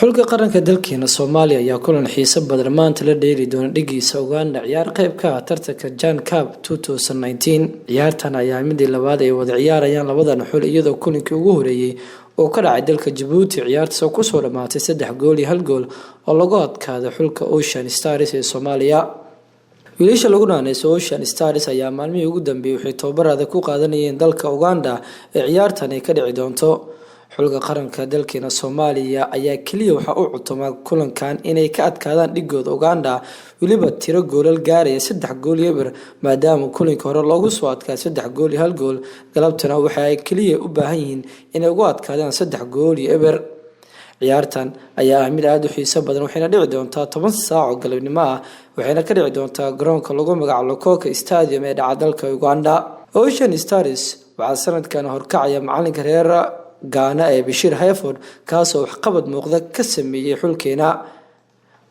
Xulka qaranka dalkeena Soomaaliya ayaa kulan xiiso badan maanta la dheeli doona dhigiisa Uganda ciyaar qayb ka ah tartanka John Cup 2019. Ciyaartan ayaa midii labaad ay wada ciyaarayaan labadan xul, iyadoo kulinkii ugu horeeyay oo ka dhacay dalka Jabuuti ciyaartaas oo kusoo dhamaatay 3 gool iyo 1 gool oo lagu adkaaday xulka Ocean Stars ee Soomaaliya. Wiilasha lagu naaneyso Ocean Stars ayaa maalmihii ugu dambeeyay waxay tababar adag ku qaadanayeen dalka Uganda ee ciyaartan ay ka dhici doonto. Xulka qaranka dalkeena Soomaaliya ayaa kaliya waxaa u cutuma kulankan inay ka adkaadaan dhigooda Uganda, weliba tiro goolal gaaraya 3 gool iyo 0, maadaama kulanka hore loogu soo adkaaday 3 gool iyo 1 gool. Galabtana waxa ay kaliya u baahan yihiin inay ugu adkaadaan 3 gool iyo 0. Ciyaartan ayaa ah mid aada u xiiso badan, waxayna dhici doontaa 10 saac oo galabnimo ah, waxayna ka dhici doontaa garoonka lagu magacaabo Lokoka Stadium ee dhaca dalka Uganda. Ocean Stars waxaa sanadkan horkacaya macalinka reer Gaana ee Bashiir Hayford, kaasoo waxqabad muuqda ka sameeyey xulkeena.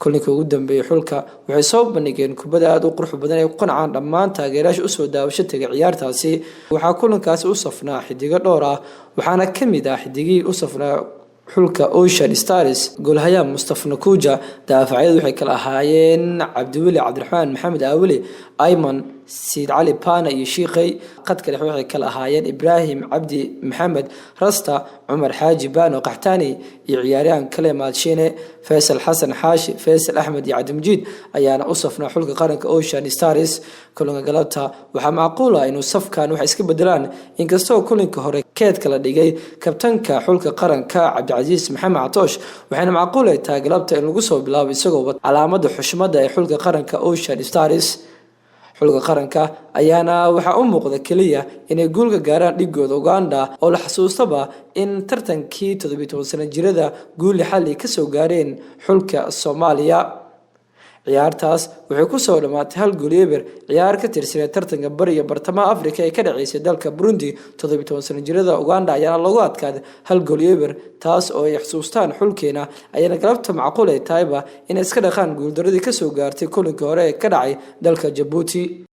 Kulinka ugu dambeeyay xulka waxay soo bandhigeen kubada aada u qurux badan ay ku qancaan dhammaan taageerayaasha usoo daawasho tegay ciyaartaasi. Waxaa kulankaasi u safnaa xidigo dhowr ah, waxaana ka mid ah xidigihii u safnaa xulka Ocean Stars goolhayaha Mustafa Nakuja. Daafacyadu waxay kala ahaayeen Cabdiweli Cabdiraxmaan Maxamed Aaweli, Ayman Siid Cali Pana iyo Shiiqey. Qadka dhexe waxay kala ahaayeen Ibraahim Cabdi Maxamed Rasta, Cumar Xaaji Bano Qaxtaani iyo ciyaaryahan kale Maadshiine. Faysal Xasan Xaashi, Faysal Axmed iyo Cabdimajiid ayaana u safnaa xulka qaranka Ocean Stars. Kulanka galabta waxaa macquul ah inuu safkan wax iska bedelaan, inkastoo kulanka hore keedka la dhigay kabtanka xulka qaranka Cabdicasiis Maxamed Catoosh, waxayna macquul ay tahay galabta in lagu soo bilaabo isagoo calaamada xushmada ee xulka qaranka Ocean Stars. Xulka qaranka ayaana waxaa u muuqda keliya inay guulka gaaraan dhigooda Uganda, oo la xasuustaba in tartankii 17 sano jirada guuli xalli kasoo gaareen xulka Soomaaliya. Ciyaartaas waxay kusoo dhammaatay 1 gool iyo 0, ciyaar ka tirsaneed tartanka bariga bartamaha Afrika ee ka dhaceysay dalka Burundi. 17 sano jirada Uganda ayaana lagu adkaaday 1 gool iyo 0, taas oo ay xusuustaan xulkeena, ayaana galabta macquul ay tahayba inay iska dhaqaan guuldaradii kasoo gaartay kulinkii hore ee ka dhacay dalka Jabuuti.